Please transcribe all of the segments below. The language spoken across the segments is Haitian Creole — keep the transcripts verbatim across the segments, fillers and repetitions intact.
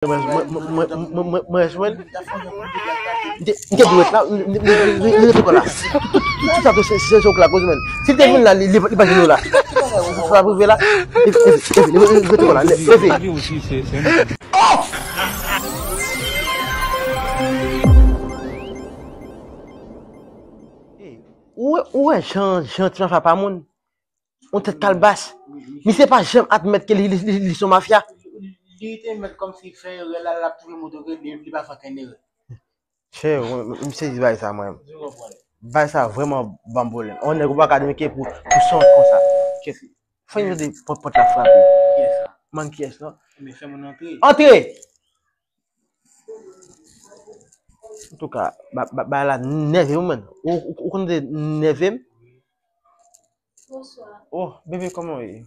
Mwen, mwen, mwen, mwen, mwen, mwen, mwen, mwen, m te, m te dwe la, m, m, m, m, m, rete kò la. Tout, tout, tout sa tou se, se, se ou k lakoz, menm. Si l te vin la, li, li, li pa jwenn ou la. Sa va rive la. Efe, efe, efe, rete kò la. Efe. Ou wè, ou wè jan, jan ti mafya pa moun. Yon tèt kalbas. Misye pa janm admèt ke li, li, li, li se yon mafya. Li te mèt kòmsi fè erè la, l ap toufe moto ke li, li pa fè okenn erè. Chè, m, m, m sezi bay sa mwen. Bay sa vrèman ban m pwoblèm. On nèg ou pa ka denike pou, pou son konsa. Kiyès li? Fò n tande pòt, pòt la frape. Kiyès sa? Man kiyès non? Men fè moun antre. Antre! Antouka, ba, ba, bay la nève m, man. Ou, ou, ou konn de nève m? Bonswa. Oh, bebe, kòman w ye?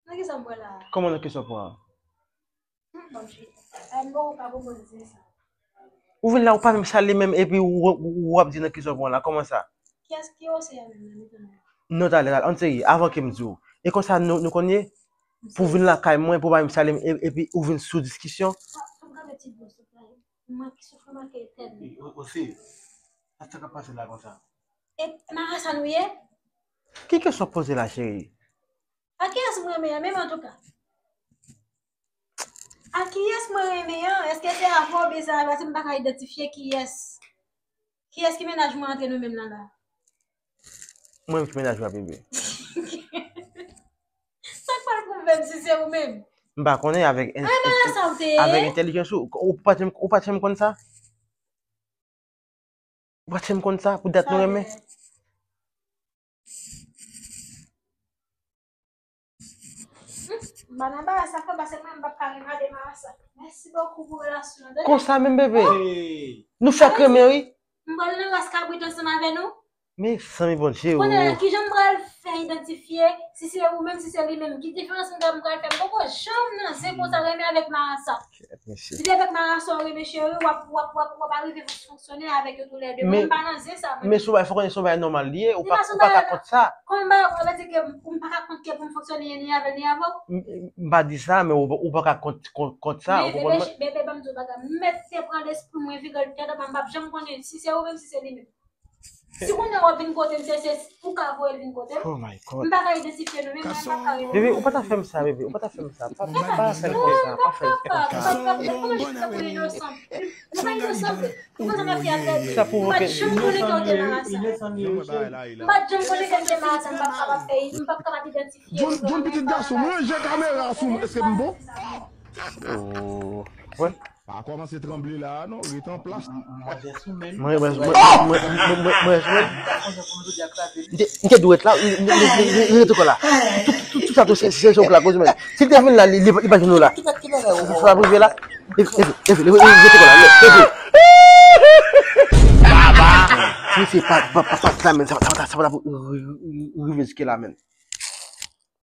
Nan ki sa m pran la? Kòman nan ki sa w pran? Hmm, bon, chita. Ay, m bon, ou pa bon, bon, di sa. Ou vin la, ou pa menm salye menm, epi ou, ou, ou ap di nan ki sa w pran la. Kòman sa? Kiyès ki yo se a menm nan mitan la? Non, talè, talè, ann serye, avan ke m di w. E konsa nou, nou konn ye? Pou vin lakay mwen, pou pa menm salye m, e, epi ou vin sou diskisyon? Sa, sa m ka mete ti dlo sou kay. Mwen ki soufri, mwen ki etèn. O, o, se, sa k ap pase la konsa? E marasa nou ye? Ki kesyon w poze la, cheri? A kiyès mwen renmen an, menm antouka? A kiyès mwen renmen an? Èske se avè w oubyen se avè, paske m pa ka idantifye kiyès. Kiyès ki mennaj mwen antre nou menm nan la? Mwen menm ki mennaj ou a, bebe. Sa k pral pwouve m si se ou menm? M pa konnen avèk en-, Ay, men sa w te ye? Avèk entèlijans ou, ou pa t janm, ou pa t janm konn sa? Ou pa t janm konn sa pou dat nou renmen? Banaba, sa fè pase mwen, m p ap ka regade marasa. Mèsi bokou pou relasyon an, tande? Konsa menm, bebe. Hey. Nou fèk renmen, wi. M pral nan ras kabrit ansanm avè nou. Men, zanmi Bondye, Kounye a, oh. Kijan m pral fè idantifye si se ou menm, si se li menm? Ki diferans m pral fè? M poko janm nan zen konsa renmen avèk marasa. Kèt, mesye. Li avèk marasa, ou renmen cheri, w ap, w ap, w ap, w ap arive fonksyone avèk yo toulède. Mwen, m pa nan zen sa, mwen. Men se yon bagay, fò konnen se yon bagay nòmal li ye, ou pa, ou pa ka kont sa. Kòman m pa ka kont? Sa vle di ke m pa ka kont ke pou m fonksyone ni avè l, ni avè w? M, m pa di sa, men ou, ou pa ka kont, kont, kont sa, ou konprann mwen? Men, bebe, bebe, ban m di w bagay. M mèt te pran lespri mwen, vire l tèt anba, m p ap janm konnen si se ou menm, si se li menm. Si kounye a w ap vin kote m, se, se pou ka voye l vin kote m. Oh my God. M pa ka idantifye nou, men mwen m pa ka idantifye nou. Bebe, ou pa ta fè m sa, bebe. Ou pa ta fè m sa. Pa, pa, pa fè l konsa, pa fè l konsa. Ou pa inosan. Ou pa inosan, vre. Ou konn sa m ap fè avè l. Sa pwovoke. M pa t janm konnen ke w te marasa. M pa t janm konnen ke w te marasa, m p ap kapab fè, m p ap kapab idantifye ou. John, John, pitit gason, m ranje kamera sou mwen, èske m bon? Oh. Wè. Pa kòmanse tranble la a non, rete an plas. Mwen, mwen, mwen, mwen, mwen, mwen, mwen, mwen. M te, m te dwèt la, m, m, m, m, m rete kò la. Tout, tout, tout sa tou se, se, se ou k lakoz, men. Si l te vin la, li, li, li pa jwenn ou la. Sa va rive la. Leve, leve, leve, leve, leve, rete kò la, leve, leve. Baba. Si se pa, pa, pa, pa la, men, sa, sa, sa, sa va rive jiske la, men.